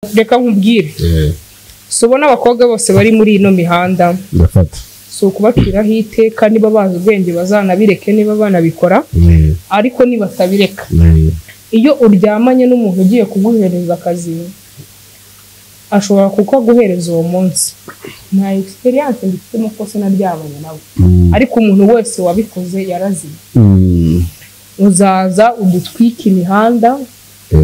Reka nkubwire, si ubona abakobwa bose bari muri ino mihanda, Ndafata. si ukubaciraho iteka, niba bazi ubwenge bazanabireke, niba banabikora, ariko nibatabireka, iyo uryamanye n'umuntu ugiye kuguhereza akazi, ashobora kukaguhereza uwo munsi. Nta experience mbifitemo ko sinaryamanye nawe, ariko umuntu wese wabikoze yarazimye. Uzaza udutwike imihanda,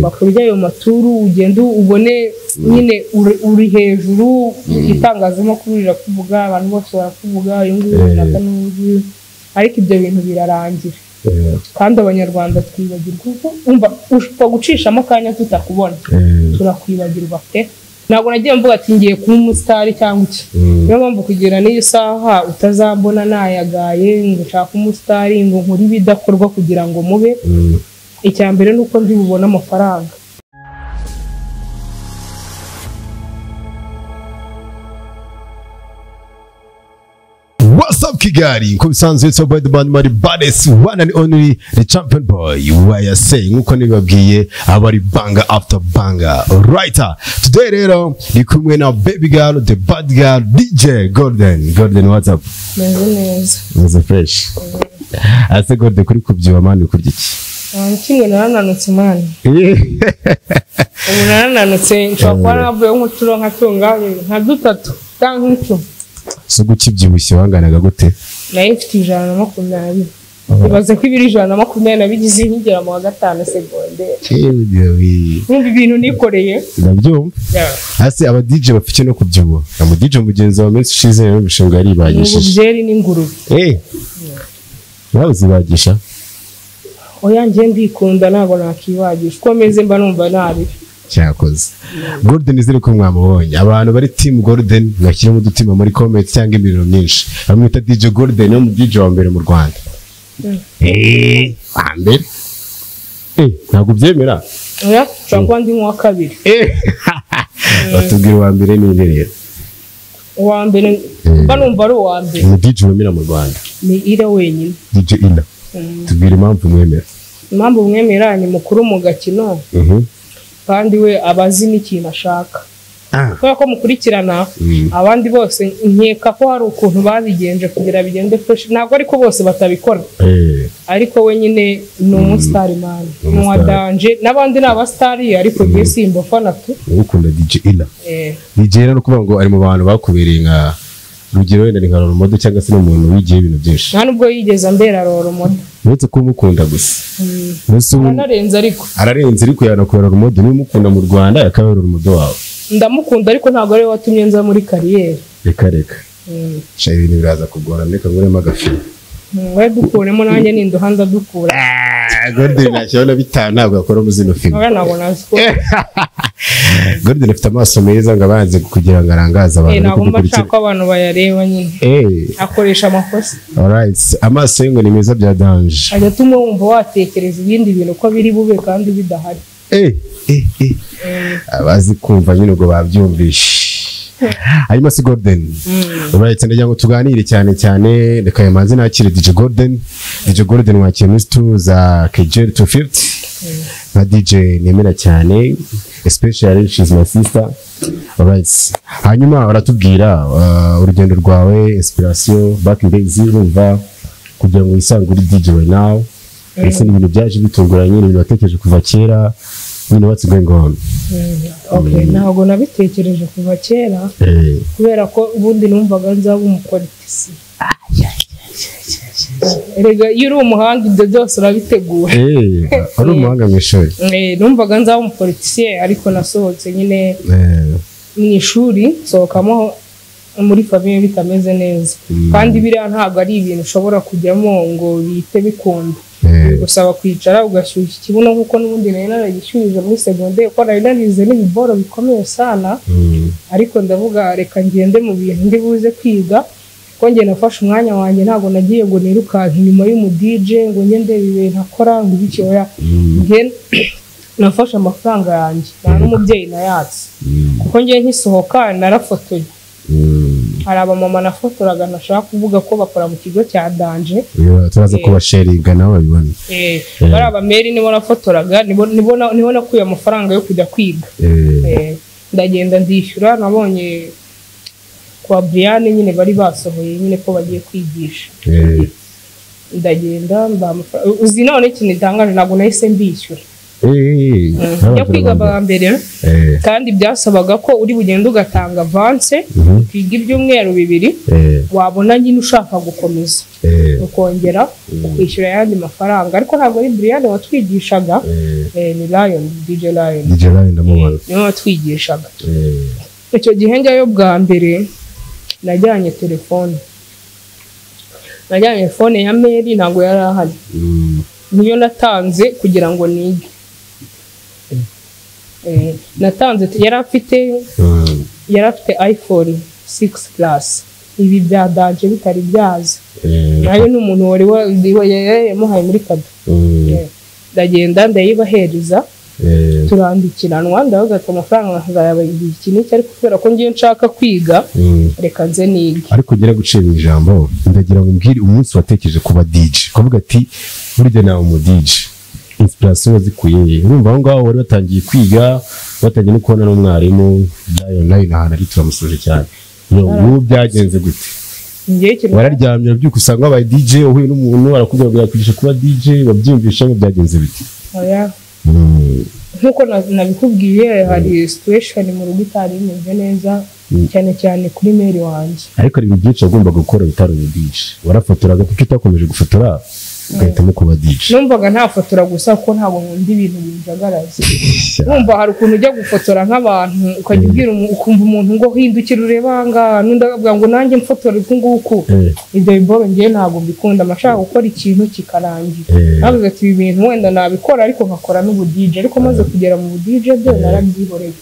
bakurya ayo maturu, ugende ubone nyine uri hejuru, itangazamakuru rirakuvuga, abantu bose barakuvuga, uyu nguyu runaka n'uyu nguyu, ariko ibyo bintu birarangira. Kandi Abanyarwanda twibagirwa, kuko umva ushobora gucishamo akanya tutakubona, turakwibagirwa pe. Ntabwo nagiye mvuga ati ngiye kuba umusitari cyangwa iki. Niyo mpamvu kugera n'iyi saha utazambona nayagaye ngo nshake umusitari, ngo nkore ibidakorwa kugira ngo mube. Icya mbere ni uko ndi bubone amafaranga. What's up, Kigali? Nko bisanzwe, it's about the band Mari baddest one and only, the champion boy YSA. Nkuko nibabwiye, aba ari banger after banger. Right, today rero ndi kumwe na baby girl, the bad girl, DJ Golden. Golden, what's up? Meze neza. Meze fresh. Ase Golden, kuri kubyiba man, kurya iki? Kimwe narananutse man, ubu narananutse, nshobora kuba naravuyeho nk'uturo nka tungahe, nka dutatu cyangwa nk'icumi. So gukibyibushye wanganaga gute? Nayo mfite 120. Ibaze ko ibiro 120 nabigize nkigera mu wa gatanu segonderi. Nkumva ibintu nikoreye. Ndabyumva. Hasi aba DJ bafite no kubyibuha. Aba DJ mugenzi wa minsi ishize rero imishinga yaribagishije. Ububyeri n'ingurube. Nawe uzibagisha? Oya, njye ndikunda, ntabwo nakibagisha. Uko meze mba numva nabi. Cyakoze. Golden, izere ko mwamubonye. Abantu bari team Golden mwashyiremo udutima muri comment cyangwa imiriro myinshi. Bamwita DJ Golden, ni mu DJ wa mbere mu Rwanda. Wa mbere. Ntabwo ubyemera? Oya, nshobora kuba ndi nk'uwa kabiri. Batubwira uwa mbere ni nde rero? Uwa mbere mba numva ari uwa mbere. Mu DJ wemera mu Rwanda. Ni Ira wenyine. DJ Ira. Tubwire impamvu mwemera. Impamvu mwemera ni mukuru mu gakino. Kandi we aba azi n'ikintu ashaka. Kubera ko mukurikirana abandi bose, nkeka ko hari ukuntu babigenje kugira bigende fresh. Ntabwo ariko bose batabikora, ariko we nyine ni umusitari man, ni uwa danger. N'abandi ni abasitari, ariko njye simbafana tu. Ukunda DJ Ira. DJ Ira no kuvuga ngo ari mu bantu bakubereye nka rugero, wenda ni nka role model cyangwa se n'umuntu wigiye ibintu byinshi. Nta nubwo yigeze ambera role model. Uretse ko umukunda gusa. Ararenze ariko. Ararenze ariko yanakubera role model. Niba umukunda mu Rwanda yakabera role model wawe. Ndamukunda ariko ntabwo ariwe watumye nza muri kariyeri. Reka reka. Sha ibintu biraza kugora, reka nguremo agafilm. We dukuremo, nanjye ninduha ndadukura. Golden nashyiraho 5 ntabwo yakora mu zino film. Oya, ntabwo nazikora. Golden afite amaso meza ngo abanze kugira ngo arangaze abantu. Ntabwo mba nshaka ko abantu bayareba nyine. Akoresha amakosa. Alright, amaso ye ngo ni meza bya danger. Ajya atuma wumva watekereza ibindi bintu ko biri bube kandi bidahari. Abazi kumva nyine ubwo babyumvishe. Hanyuma si Golden. Alright, ndagira ngo tuganire cyane cyane, reka manze nakire DJ Golden. DJ Golden wakiriye muri studio za KGL 250. Nka DJ nemera cyane, especially she's my sister. Alright. Hanyuma baratubwira urugendo rwawe, inspiration back in days, urumva kugira ngo wisange uri DJ right now. Ese ni ibintu byaje bitunguranye, ni ibintu watekereje kuva kera, nyine what's going on? Okay, ntabwo nabitekereje kuva kera, kubera ko ubundi numvaga nzaba umupolitisi. Erega iyo uri umuhanga ibyo byose urabitegura. Uri umuhanga mu ishuri? Numvaga nzaba umupolitisiye, ariko nasohotse nyine mu ishuri, nsohokamo muri famille bitameze neza. Kandi biriya ntabwo ari ibintu ushobora kujyamo ngo bihite bikunda. Gusaba kwicara ugashyushya ikibuno nk'uko n'ubundi nari naragishyuhije muri segonderi, kuko nari narize n'ibiboro bikomeye sana. Ariko ndavuga reka ngende mu bintu ndi buze kwiga, kuko njye nafashe umwanya wanjye, ntabwo nagiye ngo nirukanke inyuma y'umu DJ ngo njye ndebe ibintu akora ngo ibiki, oya. Njye nafashe amafaranga yanjye, nta n'umubyeyi nayatse, kuko njye nkisohoka narafotoye. Hari abamama nafotoraga ntashaka kuvuga ko bakora mu kigo cya danger. Turaza kubasharinga nabo babibona. Bari abameri nibo nafotoraga, nibo nakuye amafaranga yo kujya kwiga. Ndagenda ndishyura, nabonye kwa Brian nyine bari basohoye nyine ko bagiye kwigisha. Ndagenda uzi none ikintu gitangaje, ntabwo nahise mbishyura. Njya kwiga bwa mbere, kandi byasabaga ko uri bugende ugatanga avance, ukiga ibyumweru 2, wabona nyine ushaka gukomeza ukongera ukishyura ayandi mafaranga. Ariko ntabwo ari Brian watwigishaga, ni Lion, DJ Lion. DJ Lion ndamubona. Niwe watwigishaga. Icyo gihe njyayo bwa mbere najyanye telefone. Najyanye phone ya Mary, ntabwo yari ahari. Niyo natanze kugira ngo nige. Natanze, yari afite iPhone 6 Plus. Ibi bya danje bitari byaza. Nayo ni umuntu wari yamuhaye muri kado. Ndagenda ndayibahereza, turandikiranwa, ndavuga ati amafaranga nzayaba iki n'iki, ariko kubera ko ngiye nshaka kwiga reka nze nige. Ariko ugera gucira ijambo, ndagira ngo umbwire umunsi watekereje kuba DJ, ukavuga ati burya nawe umu DJ, inspiration wazikuye? Urumva aho ngaho wari watangiye kwiga, watangiye no kubona n'umwarimu Lion Lion ahantu ari, turamusuje cyane. Ubu byagenze gute? Wararyamye urabyuka usanga wabaye DJ, uhuye n'umuntu arakubwira ngo yakwigisha kuba DJ, wabyiyumvisha ngo byagenze bite? Oya. Nkuko nabikubwiye, hari situation mu rugo itari imeze neza, cyane cyane kuri Mary wanjye. Ariko hari ibintu byinshi wagombaga gukora bitari ubu DJ. Warafotoraga, kuko utakomeje gufotora ugahitamo kuba DJ? Numvaga ntafotora gusa kuko ntabwo nkunda ibintu binjagaraza. Numva hari ukuntu ujya gufotora nk'abantu ukajya ubwira ukumva umuntu ngo hindukira urebe aha ngaha, n'undi akavuga ngo nanjye mfotora uku nguku. Ibyo biboro ngewe ntabwo mbikunda, amashaka gukora ikintu kikarangira. Navuze ati ibi bintu wenda nabikora ariko nkakora n'ubu DJ, ariko maze kugera mu bu DJ byo narabyihoreye.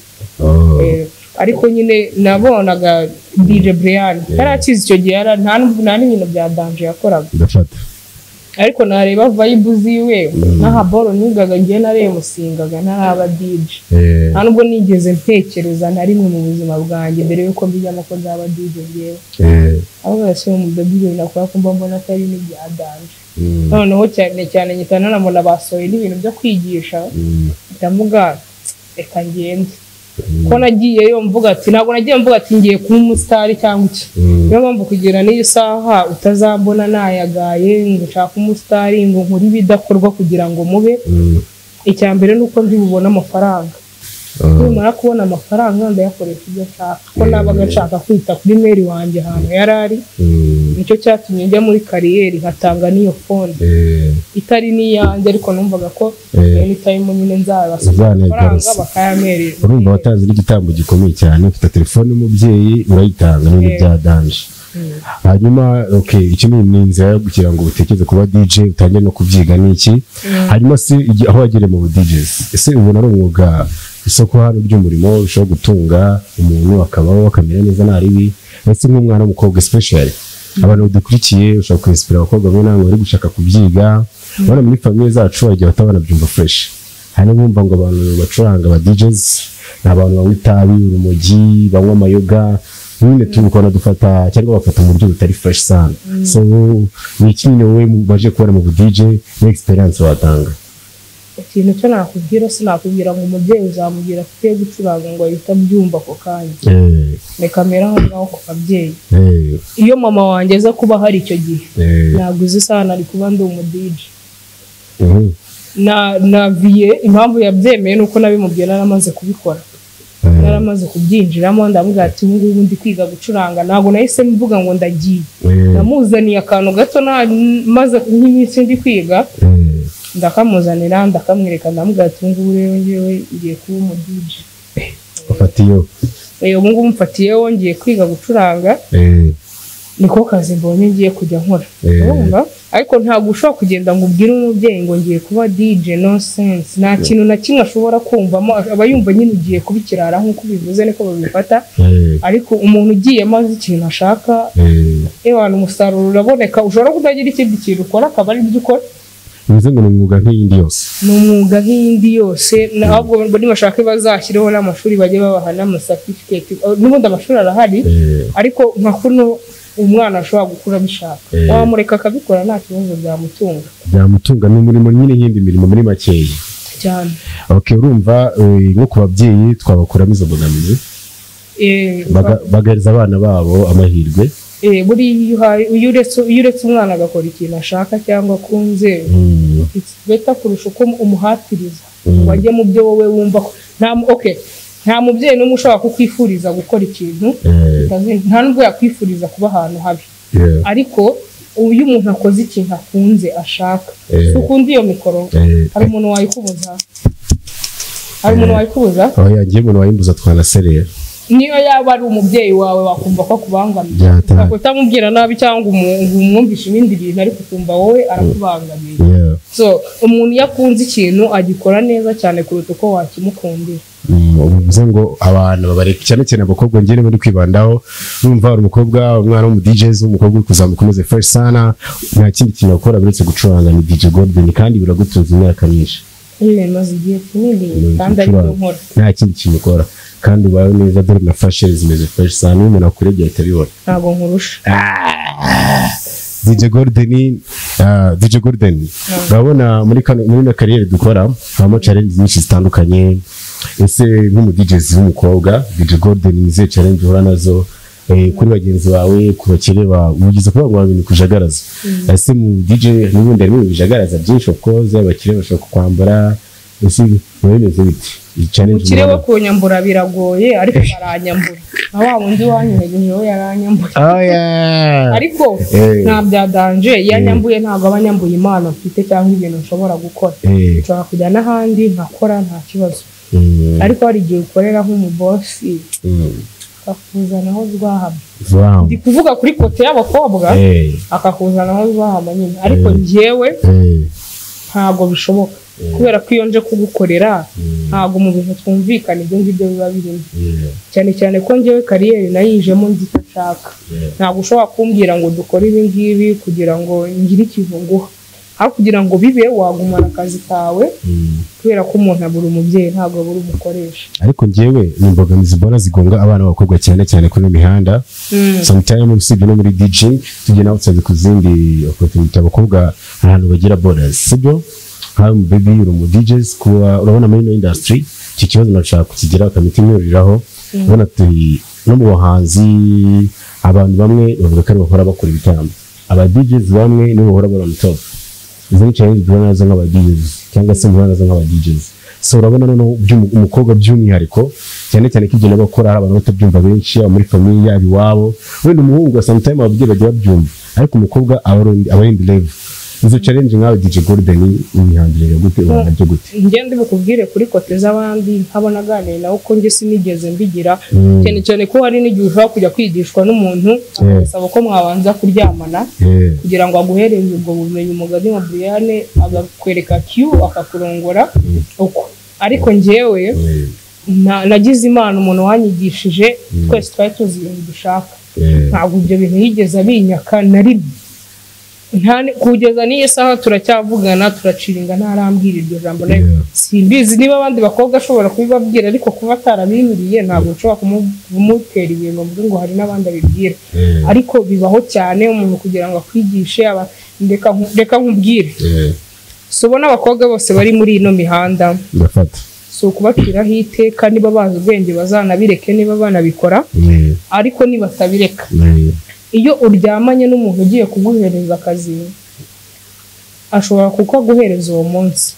Ariko nyine nabonaga DJ Brian yari akize icyo gihe, nta n'ibintu bya danje yakoraga. Ndafata. Ariko nareba vibe ziwe n'aha boro nigaga ngiye naremusingaga ntaraba DJ. Nta nubwo nigeze ntekereza na rimwe mu buzima bwanjye mbere yuko mbijyamo ko nzaba DJ ngewe. Aho bose mu baby nakora ko mbona atari n'ibya danje. Noneho cyane cyane nyita nanamubona basohoye n'ibintu byo kwigisha, ndamuga reka ngende. Ko nagiyeyo mvuga ati ntabwo nagiye mvuga ati ngiye kuba umusitari cyangwa iki. Niyo mpamvu kugera n'iyo saha utazambona nayagaye ngo nshake umusitari ngo nkore ibidakorwa kugira ngo mube. Icya mbere ni uko ndi bubone amafaranga. Nimara kubona amafaranga ndayakoresha ibyo nshaka. Ko nabaga nshaka kwita kuri Mary wanjye ahantu yari ari. Nicyo cyatumye njya muri kariyeri nkatanga n'iyo phone. Itari n'iyanjye, ariko numvaga ko anytime nyine nzabasaba amafaranga bakayamerera. Urumva watanze n'igitambo gikomeye cyane, ufite telefone y'umubyeyi urayitanga n'ibintu bya danje. Hanyuma okay, iki ni inzira yo kugira ngo utekereze kuba DJ, utangire no kubyiga n'iki. Hanyuma se aho wagere mu DJs, ese ubona ari umwuga isoko hano ry'umurimo bishobora gutunga umuntu akabaho akamera neza nta ribi, ndetse nk'umwana w'umukobwa especially abantu badukurikiye ushobora kwinspira abakobwa bamwe na bamwe bari gushaka kubyiga. Bana muri famille zacu bagiye batabana byumva fresh, hari n'abumva ngo abantu bacuranga aba DJs ni abantu banywa itabi, urumogi, banywa amayoga, nyine tubikora dufata cyangwa bafata mu buryo butari fresh sana. So ni iki nyine wowe baje kubona mu DJ ni experience watanga? Ikintu cyo nakubwira, sinakubwira ngo umubyeyi uzamubwira afite gucuranga ngo ahita abyumva ako kanya. Reka mera aho ngaho ku babyeyi. Iyo mama wanjye aza kuba hari icyo gihe, ntabwo uzi isaha nari kuba ndi umu DJ. Na vie impamvu yabyemeye nuko nabimubwiye naramaze kubikora. Naramaze kubyinjiramo, ndamubwira ati ubu ngubu ndi kwiga gucuranga, ntabwo nahise mvuga ngo ndagiye. Namuzaniye akantu gato maze nk'iminsi ndi kwiga, ndakamuzanira ndakamwereka, ndamubwira ati ubu ngubu rero ngewe ngiye kuba umu DJ. Ufatiyeho? Ubu ngubu mfatiyeho, ngiye kwiga gucuranga. Niko kazi mbonye ngiye kujya nkora. Urumva? Ariko ntabwo ushobora kugenda ngo ubwire umubyeyi ngo ngiye kuba DJ, nonsense. Nta kintu na kimwe ashobora kumvamo, aba yumva nyine ugiye kuba ikirara nk'uko ubivuze niko babifata. Ariko umuntu ugiye maze ikintu ashaka, ewana umusaruro uraboneka, ushobora kutagira ikindi kintu ukora akaba ari byo ukora. Bivuze ngo ni umwuga nk'iyindi yose. Ni umwuga nk'iyindi yose, ahubwo nibashaka bazashyireho n'amashuri bajye babaha n'amacertificate. N'ubundi amashuri arahari, ariko nka kuno umwana ashobora gukura abishaka, wamureka akabikora nta kibazo byamutunga. Byamutunga, ni umurimo nyine nk'indi mirimo muri makeya. Cyane. Okay, urumva nko ku babyeyi twabakuramo izo mbogamizi, bagahereza abana babo amahirwe. Buriya iyo uretse umwana agakora ikintu ashaka cyangwa akunze, it's better kurusha uko umuhatiriza ngo ajye mu byo wowe wumva ko nta mubyeyi n'umwe ushobora kukwifuriza gukora ikintu, nta n'ubwo yakwifuriza kuba ahantu habi. Ariko iyo umuntu akoze ikintu akunze ashaka, ukunda iyo mikoro, hari umuntu wayikubuza? Hari umuntu wayikubuza? Oya, ngiye umuntu wayimbuza twanaserera. Niyo yaba ari umubyeyi wawe wakumva ko akubangamiye, utamubwira nabi cyangwa umwumvishe ibindi bintu, ariko ukumva wowe arakubangamiye. So umuntu iyo akunze ikintu agikora neza cyane kuruta uko wakimukundira. Bivuze ngo abantu babareka, cyane cyane abakobwa ngiye bari kwibandaho. Numva hari umukobwa, umwana w'umu DJs, umukobwa uri kuzamuka umeze fresh sana, nta kindi kintu akora uretse gucuranga, ni DJ Golden, kandi biragutunze imyaka myinshi. Maze igihe kinini kandi ari byo nkora, nta kindi kintu ukora kandi ubayeho neza, dore na fashe zimeze fresh sana, iyo umuntu akurebye ahita abibona. Ntabwo nkurusha. DJ Golden, DJ Golden, urabona muri ino kariyeri dukora habamo challenge nyinshi zitandukanye. Ese nk'umu DJs w'umukobwa, DJ Golden, ni izihe challenge uhura nazo kuri bagenzi bawe, ku bakire bawe? Ugize kuvuga ngo ibintu kujagaraza, ese mu DJ n'ubundi harimo ibintu bijagaraza byinshi, of course abakire bashobora kukwambura, ese biba bimeze bite? Umukire wo kunyambura biragoye, ariko baranyambura. Na wa wundi wanyohereje we yaranyambuye. Ariko nta bya danger, iyo anyambuye ntabwo aba anyambuye impano mfite cyangwa ibintu nshobora gukora. Nshobora kujya n'ahandi nkakora nta kibazo. Ariko hari igihe ukorera nk'umubosi akakuzanaho rwahama. Ndi kuvuga kuri kote y'abakobwa, akakuzanaho rwahama nyine. Ariko njyewe ntabwo bishoboka, kubera ko iyo nje kugukorera ntabwo mu bintu twumvikana ibyo ngibyo biba birimo. Cyane cyane ko njyewe kariyeri nayijemo nzi icyo nshaka. Ntabwo ushobora kumbwira ngo dukore ibi ngibi kugira ngo ngire ikintu nguha, aho kugira ngo bibe wagumana akazi kawe, kubera ko umuntu abura umubyeyi ntabwo abura umukoresha. Ariko njyewe ni imbogamizi mbona zigonga abana b'abakobwa cyane cyane kuri mihanda. Sometimes usibye no muri DJ, tujye outside ku zindi opportunity, abakobwa ahantu bagira borders, sibyo? Nka baby uri mu DJs, kuba urabona muri ino industry iki kibazo nashaka kukigira kamiti imyuriraho. Urabona turi no mu bahanzi, abantu bamwe bavuga ko bahora bakora ibitaramo, aba DJs bamwe nibo bahora bari on top. Izo ni challenge duhura nazo nk'aba DJs cyangwa se muhura nazo nk'aba DJs. So urabona noneho umukobwa by'umwihariko, cyane cyane ko ibyo n'abakora hari abantu batabyumva benshi, yaba muri famille yaba iwabo. Wenda umuhungu sometimes ababyeyi bajya babyumva, ariko umukobwa aba ari indi level. Izo challenge nkawe DJ Golden ubihandurira gute, ubona gute? Ngende bikubwire kuri kote z'abandi nkabona aganira nawe uko njye sinigeze mbigira, cyane cyane ko hari n'igihe ushobora kujya kwigishwa n'umuntu akagusaba ko mwabanza kuryamana kugira ngo aguhereze ubwo bumenyi, umugani wa Brian agakwereka Q akakurongora uko. Ariko njyewe nagize Imana, umuntu wanyigishije twese twari tuzi ibintu dushaka, ntabwo ibyo bintu yigeze abinyaka na rimwe. Kugeza n'iyi saha turacyavugana, turaciringa, ntarambwira iryo jambo. Simbizi niba abandi bakobwa ashobora kubibabwira, ariko kuba atarabimbwiye ntabwo nshobora kumutera ibintu mvuge ngo hari n'abandi abibwira. Ariko bibaho cyane umuntu kugira ngo akwigishe, reka nkubwire. So ubona abakobwa bose bari muri ino mihanda, si ukubaciraho iteka, niba bazi ubwenge bazanabireke, niba banabikora, ariko nibatabireka, iyo uryamanye n'umuntu ugiye kuguhereza akazi, ashobora kukaguhereza uwo munsi.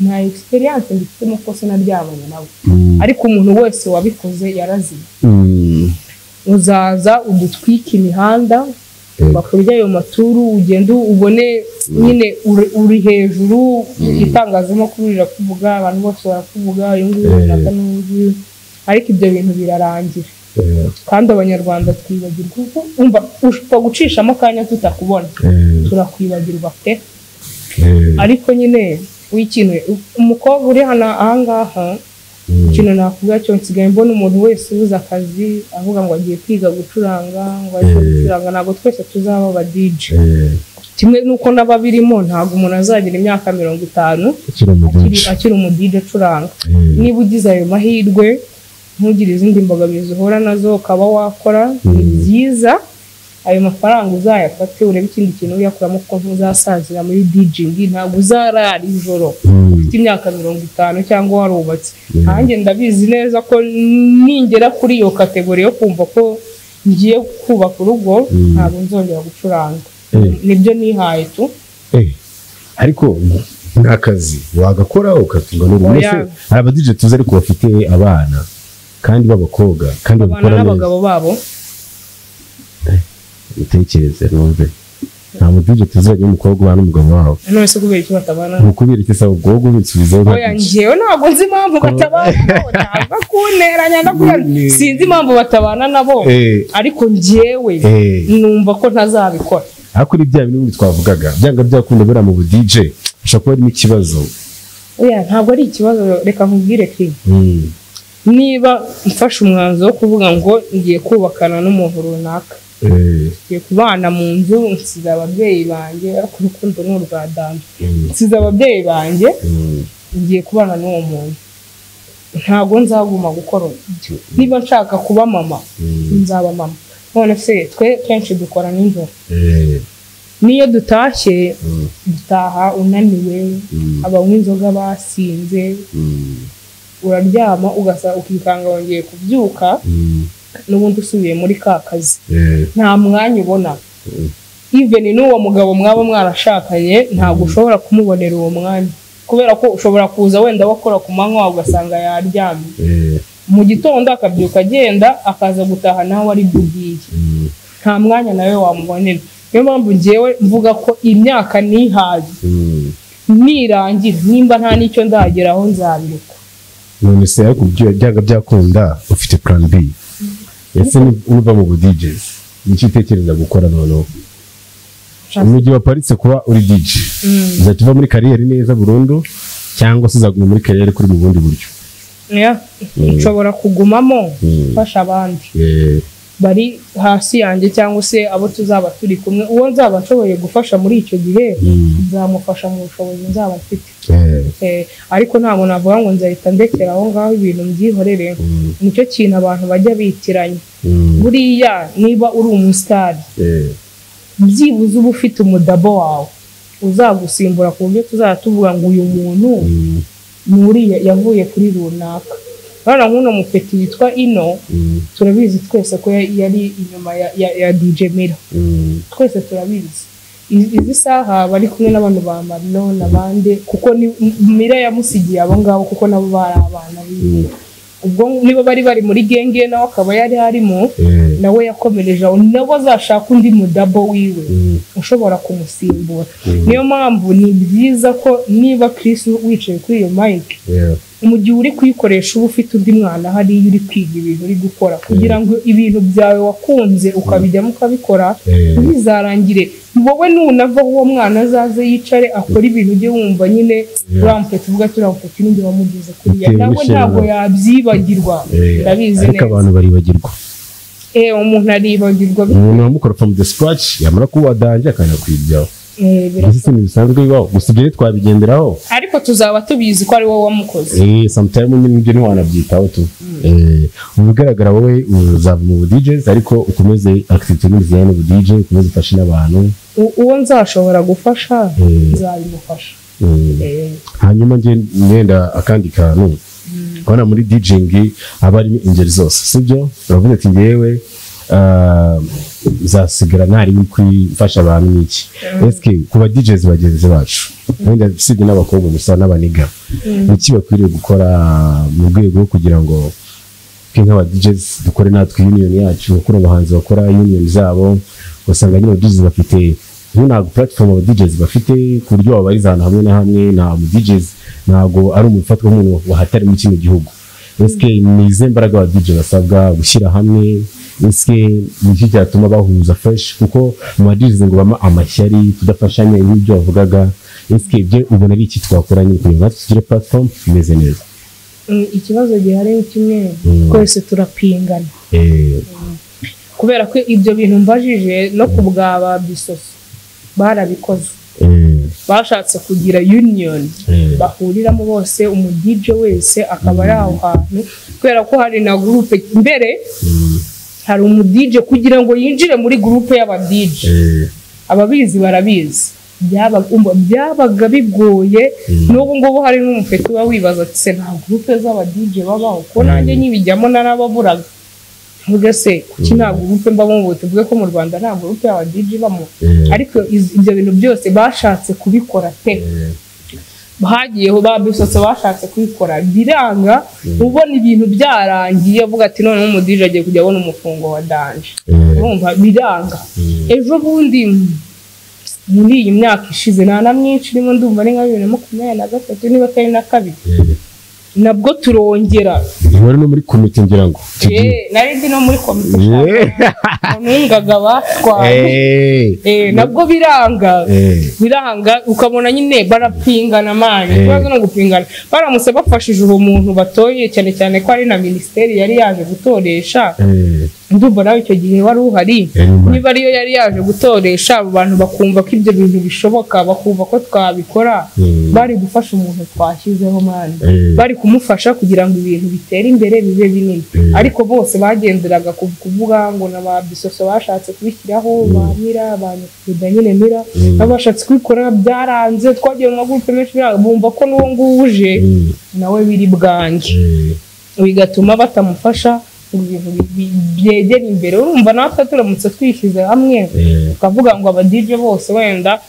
Nta experience mbifitemo ko sinaryamanye nawe, ariko umuntu wese wabikoze yarazimye. Uzaza udutwike imihanda, bakurya ayo maturu, ugende ubone nyine uri hejuru, itangazamakuru rirakuvuga, abantu bose barakuvuga, uyu nguyu runaka n'uyu, ariko ibyo bintu birarangira. Kandi abanyarwanda twibagirwa, umva ushobora gucishamo akanya tutakubona, turakwibagirwa pe. Ariko nyine w'ikintu umukobwa uri hano ahangaha, ikintu nakuvuga cyo nsigaye mbona umuntu wese ubuze akazi avuga ngo agiye kwiga gucuranga, ngo agiye gucuranga, ntabwo twese tuzaba aba DJ. Kimwe nuko n'ababirimo, ntabwo umuntu azagira imyaka 50 akiri umu DJ acuranga. Niba ugize ayo mahirwe, ntugire izindi mbogamizi uhura nazo, ukaba wakora, ni byiza. Ayo mafaranga uzayafate urebe ikindi kintu uyakuramo, kuko ntuzasazira muri DJing, ntabwo uzarara ijoro ufite imyaka 50 cyangwa warubatse. Nanjye ndabizi neza ko ningera kuri iyo category yo kumva ko ngiye kubaka urugo, ntabwo nzongera gucuranga. Nibyo nihaye tu. Ariko nta kazi wagakora ukatunga n'urugo. Hari aba DJ tuzi ariko bafite abana kandi b'abakobwa kandi babikora neza, n'abagabo babo. Utekereze numve, nta mu DJ tuzanye umukobwa ubana n'umugabo wabo. None se kubera iki batabana? Ni ukubera iki se ubwo ubisubizeho? Oya, njyewe ntabwo nzi impamvu batabana nabo, ntabwo kunteranya no kuya, sinzi impamvu batabana nabo, ariko njyewe numva ko ntazabikora. Ariko ni bya bintu twavugaga, byanga byakunda buriya mu DJ ushobora kuba harimo ikibazo. Oya, ntabwo ari ikibazo, reka nkubwire ki. Niba mfashe umwanzuro wo kuvuga ngo ngiye kubakana n'umuntu runaka, ngiye kubana mu nzu, nsize ababyeyi banjye, ariko urukundo ni urwa dame, nsize ababyeyi banjye, ngiye kubana n'uwo muntu, ntabwo nzaguma gukora. Niba nshaka kuba mama, nzaba mama. None se twe kenshi dukora nijoro, niyo dutashye dutaha unaniwe, abanywa inzoga basinze, uraryama ugasa ukikanga wongeye kubyuka, n'ubundi usubiye muri ka kazi, nta mwanya ubona. Even n'uwo mugabo mwaba mwarashakanye ntabwo ushobora kumubonera uwo mwanya, kubera ko ushobora kuza wenda wakora ku manywa ugasanga yaryamye, mu gitondo akabyuka agenda akaza gutaha nawe ari bugiye, nta mwanya nawe wamubonera. Niyo mpamvu njyewe mvuga ko imyaka nihaye nirangira, nimba nta n'icyo ndageraho nzabireka. None se ariko byanga byakunda ufite plan B, ese uva mu DJs nicyo utekereza gukora noneho? Mu gihe waparitse kuba uri DJ, uzahita uva muri kariyeri neza burundu cyangwa se uzaguma muri kariyeri kuri mu bundi buryo? Nshobora kugumamo mfasha abandi bari hasi yanjye cyangwa se abo tuzaba turi kumwe, uwo nzaba nshoboye gufasha muri icyo gihe nzamufasha mu bushobozi nzaba mfite. Ariko ntabwo navuga ngo nzahita ndekera aho ngaho ibintu mbyihorere. Nicyo kintu abantu bajya bitiranya. Buriya niba uri umusitari, byibuze uba ufite umudabo wawe uzagusimbura, ku buryo tuzajya tuvuga ngo uyu muntu ni uriya yavuye kuri runaka. Urabona nk'uno mupeti witwa Ino, turabizi twese ko yari inyuma ya DJ Mira, twese turabizi. Izi saha bari kumwe n'abantu ba Marino n'abandi, kuko Mira yamusigiye abo ngabo, kuko nabo bari abana biwe. Ubwo niba bari muri genge nawe akaba yari harimo, nawe yakomereje aho, nawe azashaka undi mudabo wiwe ushobora kumusimbura. Niyo mpamvu ni byiza ko niba Chris wicaye kuri iyo mic, mu gihe uri kuyikoresha uba ufite undi mwana hariya uri kwiga ibintu uri gukora, kugira ngo ibintu byawe wakunze ukabijyamo ukabikora ntibizarangire. Wowe nunavaho uwo mwana azaze yicare akora ibintu ujye wumva nyine urampfete uvuga ati urampfete n'undi wamugeze kuriya, nawe ntabwo yabyibagirwa. Ndabizi neza ariko abantu baribagirwa. Umuntu aribagirwa, umuntu wamukora from the scratch yamara kuba danje akanakwibyaho. Ibyo ni bisanzwe bibaho, gusa ibyo twabigenderaho, ariko tuzaba tubizi ko ari wowe wamukoze. Sometime nyine ibyo ntiwanabyitaho tu. Mu bigaragara wowe uzava mu DJs, ariko ukomeze activity n'izijyanye n'ubu DJ, ukomeze ufashe n'abantu. Uwo nzashobora gufasha nzabimufasha. Hanyuma njye ngenda akandi kantu, urabona muri DJing aba ari ingeri zose, sibyo? Uravuga ati ngewe nzasigara ntari kwifasha abantu n'iki. Eske ku ba DJs bagenzi bacu, wenda usibye n'abakobwa gusa n'abaniga, iki bakwiriye gukora mu rwego kugira ngo twe nk'aba DJs dukore natwe union yacu, kuko abahanzi bakora union zabo, ugasanga nyine DJs bafite ntabwo platform aba DJs bafite ku buryo wabariza ahantu hamwe na hamwe. Nta mu DJs ntabwo ari umufatwa nk'umuntu wahatari muri kino gihugu. Eske ni izihe mbaraga aba DJ basabwa gushyira hamwe? Eske ni iki cyatuma bahuza fresh? Kuko mu ba DJs ngo bama amashyari, kudafashanya, ibyo bavugaga. Eske ibyo ubona ari iki twakora nyine kugira ngo tugire platform imeze neza? Ikibazo gihari ni kimwe, twese turapingana. Kubera ko ibyo bintu mbajije no ku bwa ba Bisoso barabikoze, bashatse kugira union bahuriramo bose, umu DJ wese akaba ari aho hantu, kubera ko hari na groupe mbere Hari umu DJ kugira ngo yinjire muri groupe y'aba DJ, ababizi barabizi, byabaga bigoye. N'ubu ngubu hari n'umupeti uba wibaza ati se nta groupe z'aba DJ babaho, ko nanjye nyibijyamo narababuraga, mvuge se kuki nta groupe mbamo, ngo tuvuge ko mu Rwanda nta groupe y'aba DJ bamo. Ariko ibyo bintu byose bashatse kubikora pe, hagiyeho ba Bisotso bashatse kubikora biranga, ubona ibintu byarangiye avuga ati none umu DJ agiye kujya abona umufungo wa danger, urumva biranga. Ejo bundi muri iyi myaka ishize nta na myinshi irimo, ndumva ari nka 2023 niba atari na 2, nabwo turongera. Wari no muri komite ngira ngo. Nari ndi no muri komite. Nungaga batwaye. Nabwo biranga. Biranga ukabona nyine barapingana mani. Ikibazo no gupingana. Baramutse bafashije uwo muntu batoye, cyane cyane ko ari na ministeri yari yaje gutoresha. Ndumva nawe icyo gihe wari uhari. Niba ariyo yari yaje gutoresha, abo bantu bakumva ko ibyo bintu bishoboka, bakumva ko twabikora, bari gufasha umuntu twashyizeho mani. Bari kumufasha kugira ngo ibintu bitere imbere bibe binini. Ariko bose bagenderaga kuvuga ngo na ba Bisoso bashatse kubishyiraho, ba Mira, ba Nyakubahwa nyine Mira, bashatse kubikora byaranze, twagiye mu magurupe menshi bumva ko n'uwo nguwo uje nawe biri bwange, bigatuma batamufasha ngo ibintu byegere imbere. Urumva natwe turamutse twishyize hamwe tukavuga ngo aba DJ bose wenda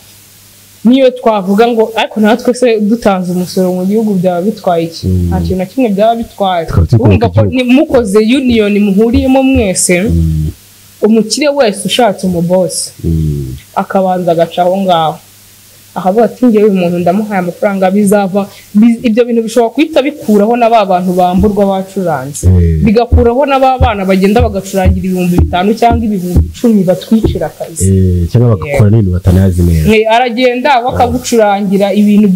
niyo twavuga ngo ariko natwe se dutanze umusoro mu gihugu byaba bitwaye iki? Nta kintu na kimwe byaba bitwaye. Urumva ko mukoze union muhuriyemo mwese, umukire wese ushatse umubosi akabanza agaca aho ngaho akavuga ati ngewe uyu muntu ndamuhaye amafaranga, bizava ibyo bintu bishobora guhita bikuraho na ba bantu bamburwa bacuranze, bigakuraho na ba bana bagenda bagacurangira 5000 cyangwa 10,000 batwicira akazi, cyangwa bagakora n'ibintu batanazi neza. Aragenda bakagucurangira ibintu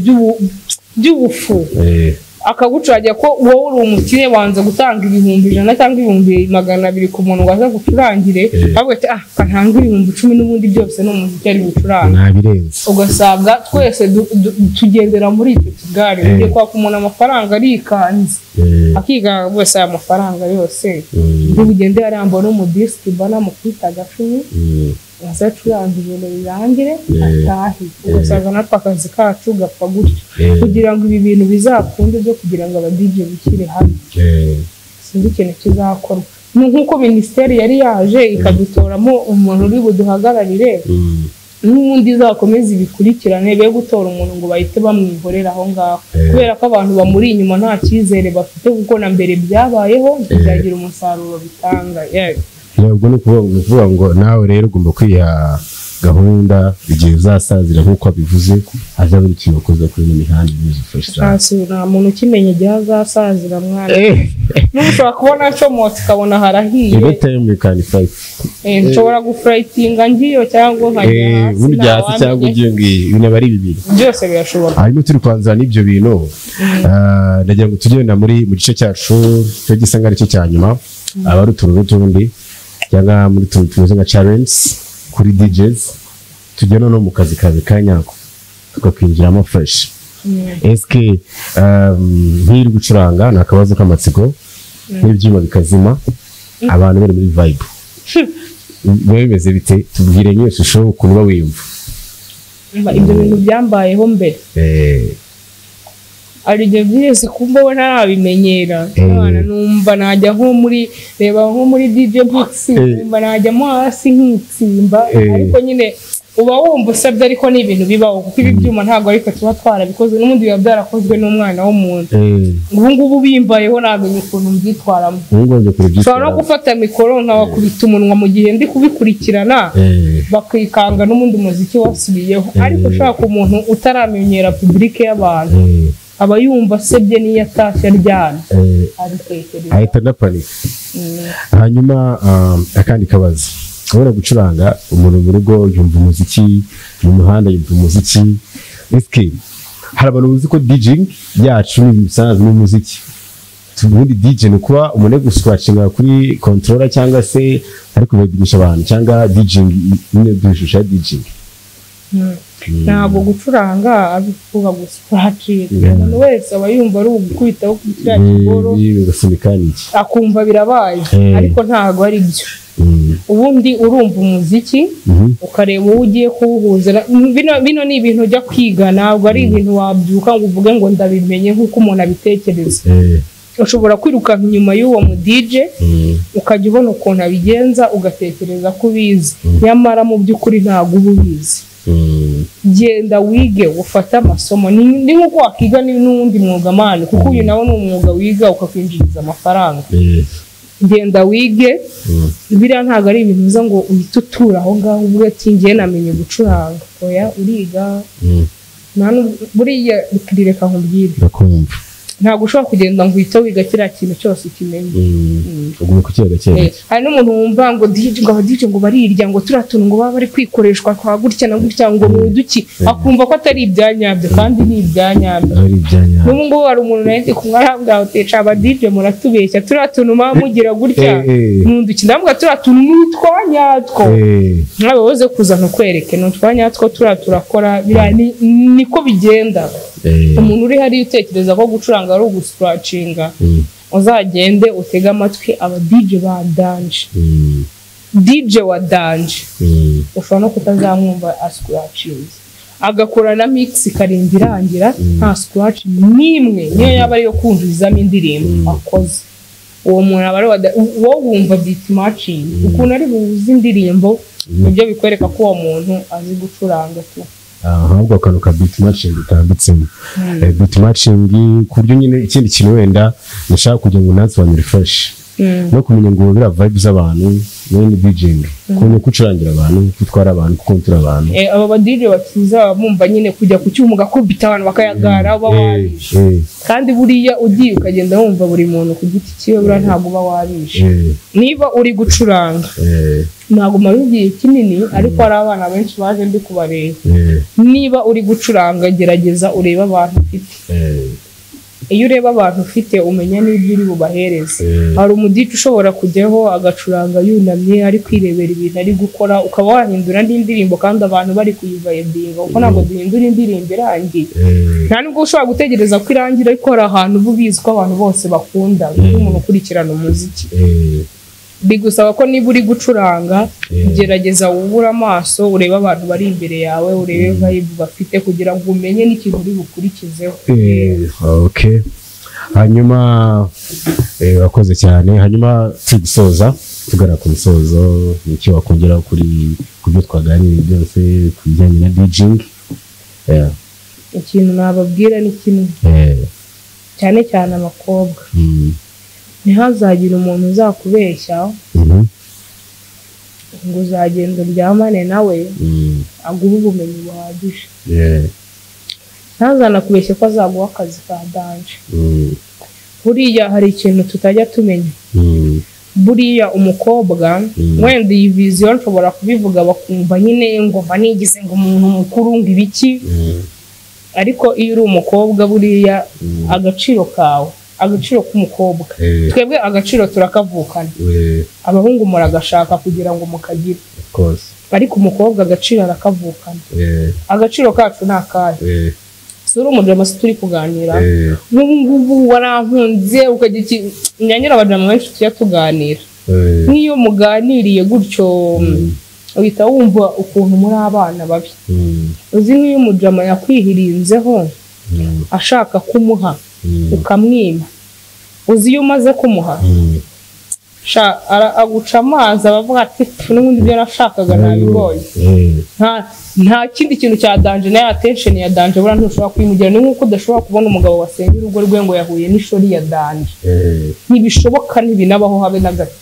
by'ubufu, akagucurangira ko wowe uri umukire wanze gutanga 100,000 cyangwa 200,000 ku muntu ngo aze gucurangire, avuga ati kantanga 10,000 n'ubundi byose ni umuziki ari gucuranga, nabirenze. Ugasanga twese tugendera muri icyo kigare, ugiye kwaka umuntu amafaranga arikanze, akiganga rwose aya mafaranga yose ugende arambona mu disiki mbona mukubita agacumi azacuranga ibintu birangire atahe. Ugasanga natwe akazi kacu gapfa gutyo. Kugira ngo ibi bintu bizakunde byo kugira ngo aba DJ bishyire hamwe, sinzi ikintu kizakorwa. Ni nk'uko minisiteri yari yaje ikadutoramo umuntu uri buduhagararire, n'ubundi izakomeza ibikurikirane, be gutora umuntu ngo bahite bamwihorera aho ngaho, kubera ko abantu bamuri inyuma nta cyizere bafite, kuko na mbere byabayeho ntibyagira umusaruro bitanga. Ubwo ni ukuvuga ngo nawe rero ugomba kwiha gahunda igihe uzasazira nk'uko abivuze, azabona ikintu wakoze kuri ino mihanda imeze fresh sana. Nta muntu ukimenya igihe azasazira mwana. N'ubu ushobora kubona ncomotse ukabona harahiye. Every time you can fight. Nshobora gufrightinga ngiyo cyangwa nkajya hasi. Ubundi hasi cyangwa ugiye ngiye, ibintu aba ari bibiri. Byose birashoboka. Hanyuma turi kwanzura n'ibyo bintu, ndagira ngo tugenda muri mu gice cyacu cyo gisa nk'ari cyo cya nyuma, aba ari utuntu n'utundi cyangwa muri tuntu tumeze nka challenge kuri DJs, tujya no mu kazi kawe ka nyako tukakwinjiramo fresh. Eske nk'iri gucuranga ni akabazo k'amatsiko, n'ibyuma bikazima, abantu bari muri vibe biba bimeze bite? Tubwire nyine ishusho ukuntu uba wiyumva. Ibyo bintu byambayeho mbere, hari igihe byose kumva we ntarabimenyera, numva najya nko muri reba nko muri DJ box, numva najyamo hasi nkitsimba, ariko nyine uba wumva usabye, ariko ni ibintu bibaho kuko ibi byuma ntabwo ariko tuba twarabikoze, n'ubundi biba byarakozwe n'umwana w'umuntu. Ubu ngubu bimbayeho namenye ukuntu mbyitwaramo. Nshobora no gufata mikoro nkabakubita umunwa mu gihe ndi kubikurikirana, bakikanga n'ubundi muziki wasubiyeho. Ariko ushaka umuntu utaramenyera public y'abantu, aba yumva asebye n'iyo atashye aryamye abitekereza, ahita anapanika. Hanyuma akandi kabazo, ubona gucuranga umuntu mu rugo yumva umuziki, mu muhanda yumva umuziki. Eske hari abantu uzi ko DJing yacu ni ibisanzwe n'umuziki? Ubundi DJ ni kuba umuntu ari guscratchinga kuri controller cyangwa se ari kubigisha abantu, cyangwa DJing nyine dushusha DJing. Ntabwo gucuranga abivuga guscratchinga, umuntu wese aba yumva ari ugukubitaho kuri kiriya kiboro akumva birabaye, ariko ntabwo ari byo. Ubundi urumva umuziki ukareba uwo ugiye kuwuhuza. Bino ni ibintu ujya kwiga, ntabwo ari ibintu wabyuka ngo uvuge ngo ndabimenye nk'uko umuntu abitekereza. Ushobora kwirukanka inyuma y'uwo mu DJ ukajya ubona ukuntu abigenza ugatekereza ko ubizi, nyamara mu by'ukuri ntabwo uba ubizi. Genda wige ufate amasomo, ni nk'uko wakiga n'uwundi mwuga mani, kuko uyu nawo ni umwuga wiga ukakwinjiriza amafaranga. Genda wige, biriya ntabwo ari ibintu uza ngo uhite utura aho ngaho uvuge ati ngiye namenye gucuranga. Oya, uriga. Buriya reka nkubwire, ntabwo ushobora kugenda ngo uhite wiga kiriya kintu cyose ukimenye. Hari n'umuntu wumva ngo DJ, ngo aba DJ ngo barirya, ngo turiya tuntu ngo baba bari kwikoreshwa kwa gutya na gutya, ngo ni uduki, akumva ko atari ibyanyabyo, kandi ni ibyanyabyo. N'ubu ngubu hari umuntu nawe ndi kumwe arambwira ati ca aba DJ muratubeshya, turiya tuntu muba mugira gutya ni uduki. Ndamubwira turiya tuntu ni utwanyatwo, nkawe woze kuza ntukwereke ni utwanyatwo, turiya turakora, biriya niko bigenda. Umuntu uri hariya utekereza ko gucuranga ari uguscratchinga, uzagende utege amatwi aba DJ ba danje, DJ wa danje ushobora no kutazamwumva ascratchinze, agakora na mix ikarinda irangira nta scratch n'imwe, niyo yaba ariyo kumvizamo indirimbo akoze. Uwo muntu aba ari wowe wumva beat matching, ukuntu ari buhuze indirimbo, nibyo bikwereka ko uwo muntu azi gucuranga tu. Ahubwo akantu ka beat matching utambitsemo, beat matching ku buryo nyine ikindi kintu wenda nashaka kugira ngo nansobanure fresh, no kumenya ngo bira vibe z'abantu n'indi DJing, kumenya kucurangira abantu, kutwara abantu, kukontora abantu. Aba ba DJ bakiza bumva nyine kujya ku cyuma ugakubita abantu bakayagara uba wabishe, kandi buriya ugiye ukagenda wumva buri muntu ku giti cyiwe, buriya ntabwo uba wabishe. Niba uri gucuranga ntabwo mara igihe kinini, ariko hari abana benshi baje ndi kubareba. Niba uri gucuranga gerageza urebe abantu ufite. Iyo ureba abantu ufite umenya n'ibyo uri bubahereze. Hari umudije ushobora kujyaho agacuranga yunamye ari kwirebera ibintu ari gukora, ukaba wahindura n'indirimbo kandi abantu bari kuyivayibinga, kuko ntabwo duhindura indirimbo irangiye. Nta nubwo ushobora gutegereza ko irangira, ariko hari ahantu uba ubizi ko abantu bose bakunda, nk'umuntu ukurikirana umuziki. Bigusaba ko niba uri gucuranga gerageza wubure amaso, urebe abantu bari imbere yawe, urebe vibe bafite kugira ngo umenye n'ikintu uri bukurikizeho. Okay. Hanyuma wakoze cyane. Hanyuma tugisoza tugana ku musozo, n'icyo wakongera kuri kubyo twaganiriye byose ku bijyanye na DJing? Ikintu nababwira ni kimwe, cyane cyane abakobwa, ntihazagire umuntu uzakubeshya ngo uzagenda uryamane nawe aguhe ubumenyi buhagije. Ntazanakubeshye ko azaguha akazi ka danje. Buriya hari ikintu tutajya tumenya. Buriya umukobwa wenda iyi vision nshobora kubivuga bakumva nyine ngo mba nigize ngo umuntu mukuru ngo ibiki, ariko iyo uri umukobwa buriya agaciro kawe, agaciro k'umukobwa, twebwe agaciro turakavukana, abahungu muragashaka kugira ngo mukagire, ariko umukobwa agaciro arakavukana. Agaciro kacu ni akahe? Si uri umujama si turi kuganira nk'ubu ngubu warankunze ukajya iki nyanyura abajama benshi tujya tuganira, nk'iyo muganiriye gutyo uhita wumva ukuntu muri abana babi. Uzi nk'iyo umujama yakwihirinzeho ashaka kumuha ukamwima, uzi iyo umaze kumuha aguca amazi abavuga ati n'ubundi ibyo nashakaga nabibonye. Nta kindi kintu cya danje na attention ya danje buriya ntushobora kwimugira. Ni nk'uko udashobora kubona umugabo wasenye urugo rwe ngo yahuye n'ishori ya danje, ntibishoboka, ntibinabaho habe na gato.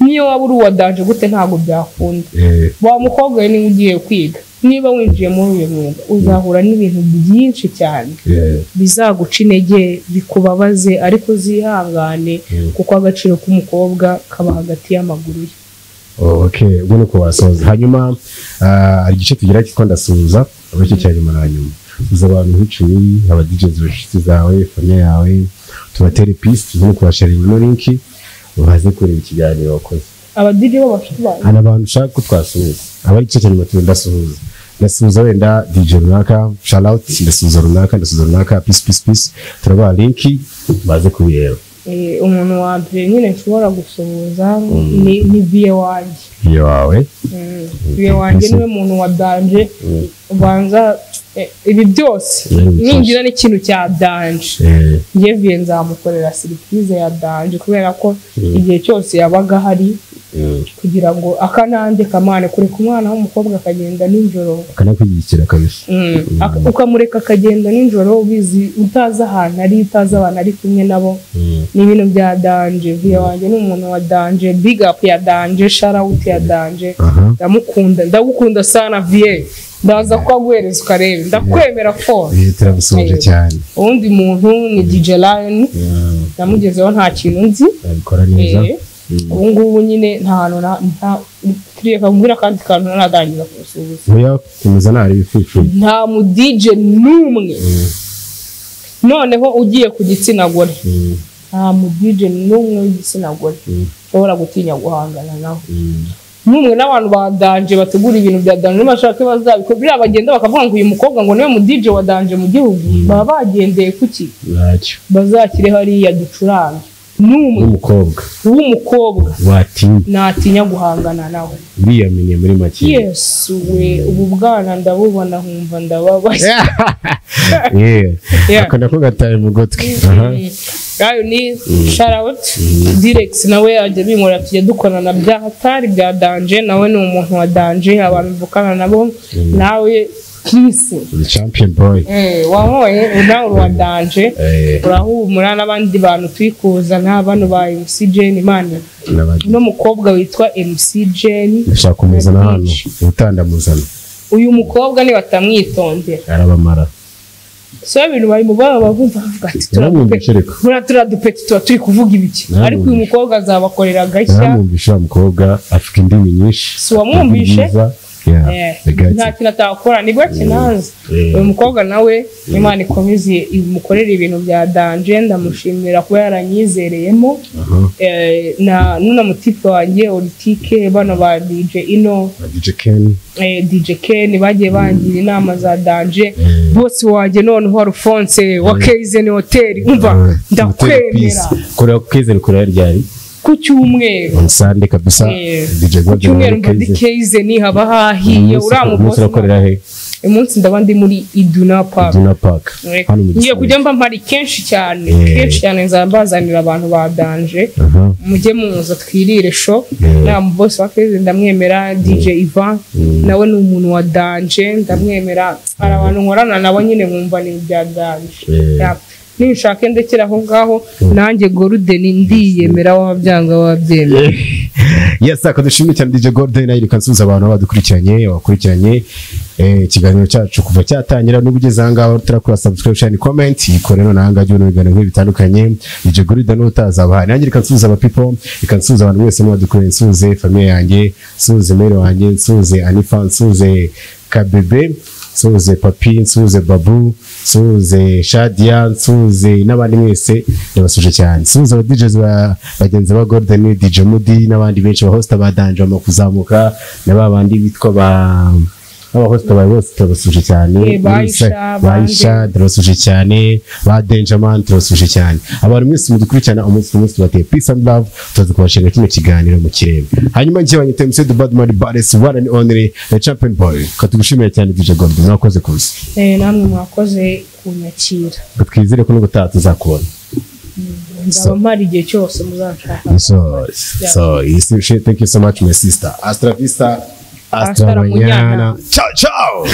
Niyo waba uri uwa danje gute ntabwo byakunda. Wa mukobwa we niba ugiye kwiga, niba winjiye muri uyu mwuga uzahura n'ibintu byinshi cyane bizaguca intege, bikubabaze, ariko uzihangane kuko agaciro k'umukobwa kaba hagati y'amaguru ye. Okay, ubwo nuko wasoza. Hanyuma hari igice tugira cyitwa ndasuhuza, abacyo cya nyuma na nyuma. Uza abantu nk'icumi, aba DJs b'inshuti zawe, famille yawe, tubatere peace, tuze kubasharinga no link baze kureba ikiganiro wakoze. Aba DJ b'abashuti bawe? Hari abantu ushaka ko twasuhuza, aba igice cya nyuma ndasuhuza. Ndasuhuza wenda DJ runaka, shout out, ndasuhuza runaka, ndasuhuza runaka, peace peace peace. Turabaha link baze kubireba. Umuntu wa mbere nyine nshobora gusuhuza ni viye wanjye. Viye wawe? Viye wanjye niwe muntu wa danje, ubanza ibi byose ningira n'ikintu cya danje, njye viye nzamukorera surprise ya danje, kubera ko igihe cyose yabaga ahari kugira ngo akanange kamane, kureka umwana w'umukobwa akagenda nijoro, akanakwishyikira kabisa, ukamureka akagenda nijoro ubizi, utazi ahantu ari, utazi abantu ari kumwe nabo, ni ibintu bya danje. Viye wanjye ni umuntu wa danje, big up ya danje, shout out ya danje, ndamukunda, ndagukunda sana viye, ndaza kuguhereza ukareba, ndakwemera ko turamusoje cyane. Undi muntu ni DJ Lion, namugezeho nta kintu nzi, abikora neza. Ubu ngubu nyine nta hantu reka mbwira kandi kantu naradangiza kusuhuza. Oya, komeza ntari bififi. Nta mu DJ n'umwe noneho ugiye ku gitsina gore, nta mu DJ n'umwe w'igitsina gore ushobora gutinya guhangana nawe. N'umwe n'abantu ba danje bategura ibintu bya danje n'abashaka bazabikora, biriya bagenda bakavuga ngo uyu mukobwa ngo niwe mu DJ wa danje mu gihugu, baba bagendeye kuki? Ntacyo. Bazakire hariya ducurange. N'umwe w'umukobwa watinya, natinya guhangana nawe, uriyaminiye muri make. Yes we, ubu bwana ndabubona nkumva ndababaye. Ako nako gataye mu gutwi. Ayo ni shout out Direx, nawe ajya binkora, tujya dukorana bya hatari bya danje, nawe ni umuntu wa danje, abantu mvukana nabo, nawe Chris the champion boy, wabonye nawe wa danje, urahumura n'abandi bantu twikuzana, bano ba MC Jane, Imana no mukobwa witwa MC Jane, ndashaka kumuzana hano, utandamuzana uyu mukobwa ni batamwitondera arabamara. So ibintu bari mu baba bumva bavuga ati turadupeti tuba turi kuvuga ibiki, ariko uyu mukobwa azabakorera agashya. Naramwumvishe wa mukobwa afite indimi nyinshi, si wamwumvishe? Nta kintu atakora, nibwo kinazi. Uyu mukobwa nawe Imana ikomeze imukorere ibintu bya danje, ndamushimira kuba yaranyizereyemo. Na nuna mutipe wanjye Olitike, bano ba DJ Ino, DJ Ken, DJ Ken bagiye bangira inama za danje, bose wanjye noneho Alphonse wa KZN Hotel, umva ndakwemera. Kora KZN kora ryari? Ku cyumweru on Sunday kabisa. DJ Golden ku cyumweru mba KZN haba hahiye, uramubosi urakorera he? Umunsi ndaba ndi muri Iduna Park. Iduna Park hano mu ngiye kujya mba mpari kenshi cyane, kenshi cyane nzambazanira abantu ba danje, mujye muza twirire show. Na boss wa KZN ndamwemera, DJ Ivan nawe ni umuntu wa danje ndamwemera, hari abantu nkorana nabo nyine nkumva ni ibya danje. Ninshaka ndekera aho ngaho, nanjye Golden ndiyemera, wabyanga wabyemera. Yes, akadushimye cyane DJ Golden, nayo ikansubiza abantu badukurikiranye, bakurikiranye ikiganiro cyacu kuva cyatangira n'ubugeze aha ngaho, turakora subscription, comment, ikore none aha ngaho ibintu biganiro bitandukanye. DJ Golden n'utazaba nanjye ikansubiza aba people, ikansubiza abantu bose mwadukuriye, nsuze famille yanjye, nsuze mere wanjye, nsuze Anifa, nsuze Kabebe, nsuze Papi, nsuze Babu, nsuze Shadia, nsuze n'abandi mwese ndabasuje cyane. Nsuze aba DJs ba bagenzi ba Golden, DJ Mudi n'abandi benshi ba host ba danje mu kuzamuka, na babandi bitwa ba aba host ba bose turabasuje cyane, Baisha turabasuje cyane, ba Dangerman turabasuje cyane. Abantu mwese mudukurikirana umunsi ku munsi, tubateye peace and love, tuza kubashira kino kiganiro mu kirere. Hanyuma ngiye banyita MC The Badman Baddest one and only the champion boy. Katugushimira cyane DJ Golden, mwakoze kuza. Namwe mwakoze kunyakira. Twizere ko n'ubutaha tuzakubona. Nzaba mpari igihe cyose muzanshaka. So thank you so much my sister. Hasta la vista. Hasta mañana. Ciao, ciao.